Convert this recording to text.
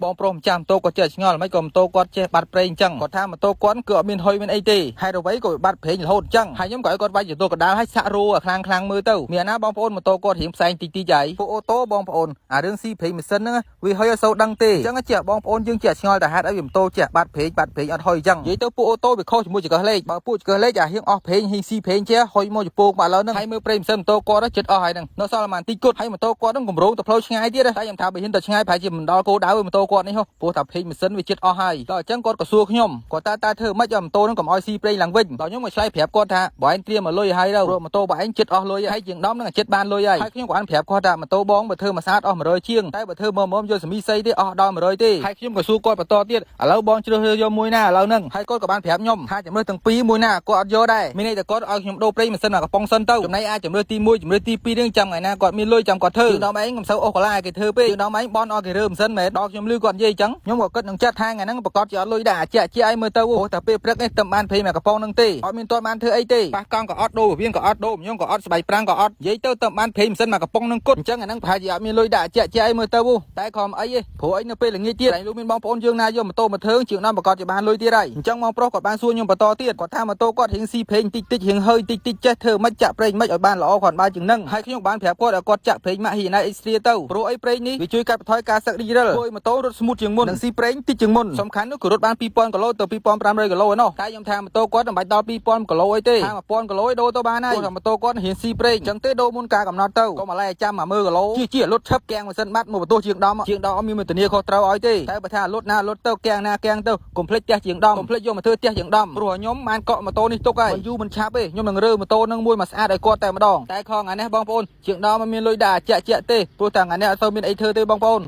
បងប្រុសម្ចាស់ម៉ូតូគាត់ចេះឆ្ងល់មិនក៏ម៉ូតូគាត់ចេះបាត់ប្រេងអញ្ចឹងគាត់ថាម៉ូតូគាត់គឺអត់មានហុយមានអីទេហេតុអ្វីក៏វាបាត់ប្រេងរហូតអញ្ចឹងហើយខ្ញុំក៏ឲ្យគាត់វាយចន្ទកដាលឲ្យសាក់រੂឲ្យខ្លាំងខ្លាំងមើលទៅមានណាបងប្អូនម៉ូតូគាត់រៀងផ្សែងតិចតិចហើយពួកអូតូបងប្អូនអារឿងស៊ីប្រេងម៉ាស៊ីនហ្នឹងវាហុយអត់សូវដឹងទេអញ្ចឹងជាបងប្អូនយើងចេះឆ្ងល់តែហេតុអីវាម៉ូតូចេះបាត់ប្រេងបាត់ប្រេងអត់ហុយអញ្ចឹងនិយាយទៅពួកអូតូវាខុសជាមួយចង្កឹះលេខបើពួកចង្កឹះលេខអាហៀងអស់ប្រេងហៀងស៊ីប្រេងចេះហុយមកចពោកមកឥឡូវហ្នឹងហើយមើលប្រេងម៉ាស៊ីនម៉ូតូគាត់ចិត្តអស់ហើយហ្នឹងនៅសល់ប្រហែលតិចគត់ហើយម៉ូតូគាត់ហ្នឹងកម្រងទៅផ្លូវឆ្ងាយទៀតតែខ្ញុំថាបើហ៊ានទៅឆ្ងាយប្រហែលជាមិនដល់គោលដៅម៉ូតូគាត់នេះហ៎ព្រោះថាប្រេងម៉ាស៊ីនវាចិត្តអស់ហើយដល់អញ្ចឹងគាត់ក៏សួរខ្ញុំគាត់តើតើធ្វើម៉េចឲ្យម៉ូតូហ្នឹងកុំឲ្យស៊ីប្រេងឡើងវិញដល់ខ្ញុំក៏ឆ្លើយប្រាប់គាត់ថាបើឯងត្រៀមមកលុយឲ្យទៅព្រោះម៉ូតូបើឯងចិត្តអស់លុយហើយជាងដំហ្នឹងចិត្តបានលុយហើយហើយខ្ញុំក៏បានប្រាប់គាត់ថាម៉ូតូបងបើធ្វើមួយសាតអស់100ជាងតែបើធ្វើមកមកយកសមីសីទេអស់ដល់100ទេហើយខ្ញុំក៏សួរគាត់បន្តទៀតឥឡូវបងជ្រើសរើសយកមួយណាឥឡូវហ្នឹងហើយគាត់ក៏បានប្រាប់ខ្ញុំថាជំរើសទាំងពីរមួយណាគាត់អត់យកដែរមានន័យថាគាត់ឲ្យខ្ញុំដូរប្រេងម៉ាស៊ីនមកកំប៉ុងសិនទៅចំណែកអាចជំរើសទី1ជំរើសទី2ហ្នឹងចាំថ្ងៃណាគាត់មានលុយចាំគាត់ធ្វើគឺដល់ឯងកុំសូវអូសកាឡាឲ្យគេធ្វើពេកគឺដល់ឯងបនឲ្យគេរើម៉ាស៊ីនមែនដល់ខ្ញុំលឺគាត់និយាយអញ្ចឹងខ្ញុំក៏គិតនឹងចិត្តថាថ្ងៃហ្នឹងប្រកាសជាអត់លុយដែរអាជាជាឲ្យមើលទៅព្រោះតែពេលព្រឹកនេះតែបានប្រេងមកកំប៉ុងហ្នឹងទេអត់មានទាន់បានធ្វើអីទេប៉ះកង់ក៏អត់ដូរពវៀងក៏អត់ដូរខ្ញុំក៏អត់ស្បែកប្រាំងក៏អត់និយាយទៅតែបានប្រេងម៉ាស៊ីនមកកំប៉ុងហ្នឹងគត់អញ្ចឹងអាហ្នឹងប្រហែលជាអត់មានលុយដាក់ជាជាឲ្យមើលទៅតែខំអីទេព្រោះអីនៅពេលល្ងាចទៀតឯងលោកមានបងប្អូនយើងណាយកម៉ូតូមកធ្វើជាងដល់ប្រកាសជាបានលុយទៀតហើយអញ្ចឹងបងប្រុសគាត់បានសួរខ្ញុំបន្តទៀតគាត់ថាម៉ូតូគាត់រៀងស៊ីប្រេងតិចតិចរៀងហើយតិចតិចចេះធ្វើមិនចាក់ប្រេងមិនឲ្យបានល្អគាត់បានជាងហ្នឹងហើយខ្ញុំបានប្រាប់គាត់ឲ្យគាត់ចាក់ប្រេងម៉ាក់ហ៊ីណៃអេកស្ត្រាទៅព្រោះអីប្រេងនេះវាជួយកាត់បន្ថយការសឹករីករិលធ្វើឲ្យម៉ូតូរត់ smooth ជាងមុននិងស៊ីប្រេងតិចជាងមុនសំខាន់នោះគឺរត់បាន2000គីឡូទៅ2500គីឡូឯណោះតែខ្ញុំថាម៉ូតូគាត់មិនបាច់ដល់2000គីឡូអីទេថា1000គីឡូឯដូរទៅបានហើយព្រោះថាម៉ូតូគាត់រៀងស៊ីប្រេងអញ្ចឹងទេដូរមុនការកំណត់ទៅកុំឥឡូវចាំមកមើលគីឡូជាជាលុតឈឹបកៀងម៉ាស៊ីនបាត់មកបន្ទោះជាងដំជាងដំអត់មានមេធានាខុសត្រូវឲ្យទេតែបើថាលុតណាលុតទៅកៀងណាកៀងទៅកុំភ្លេចផ្ទះជាងដំកុំភ្លេចយកមកធ្វើផ្ទះជាងដំព្រោះខ្ញុំបានកក់ម៉ូតូនេះទុកហើយមិនយូរមិនឆាប់ទេខ្ញុំនឹងរើម៉ូតូនឹងមួយមកស្អាតឲ្យគាត់តែម្ដងតែខថ្ងៃនេះបងប្អូនជាងដំមិនមានលុយដាក់ជាក់ជាក់ទេព្រោះតែថ្ងៃនេះអត់សូវមានអីធ្វើទេបងប្អូន។